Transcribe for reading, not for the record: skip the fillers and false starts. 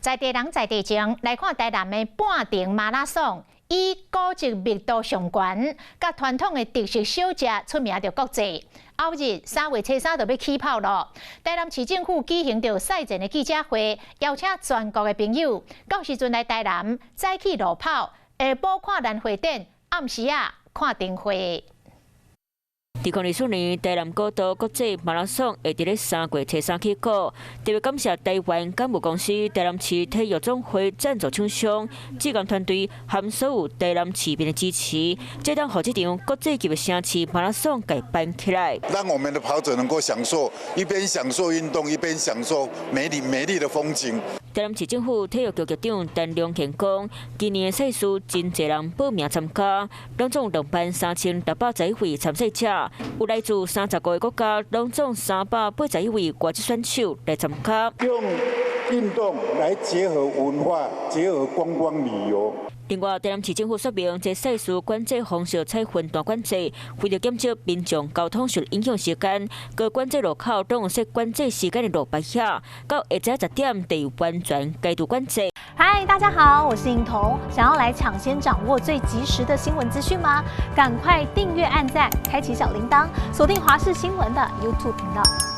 在地人在地情，來看台南的半程馬拉松，以古蹟密度上懸，佮傳統的特色小食出名著國際。後日3月初3就欲起跑囉。台南市政府舉行著賽前的記者會，邀請全國的朋友，到時陣來台南早起路跑，下晡看蘭花展，暗時仔看燈會。2024年台南古都國際馬拉松會佇咧3月初3起鼓，特別感謝台灣港務公司、台南市體育總會贊助廠商、志工團隊和所有台南市民的支持，才會當予這場國際級的城市馬拉松共辦起來。讓我們的跑者能夠享受，一邊享受運動，一邊享受美麗美麗的風景。台南市政府體育局局長陳良賢講，今年的賽事真濟人報名參加，攏總23,610位參賽者，有來自35個國家，攏總381位國際選手來參加。用運動來結合文化，結合觀光旅遊。另外，台南市政府說明，這賽事管制方式採分段管制，為著減少民眾交通受影響時間，各管制路口攏有設管制時間的路牌遐，到下晝10點就完全解除管制。嗨，大家好，我是穎彤，想要來搶先掌握最及時的新聞資訊嗎？趕快訂閱、按讚、開啟小鈴鐺，鎖定華視新聞的 YouTube 頻道。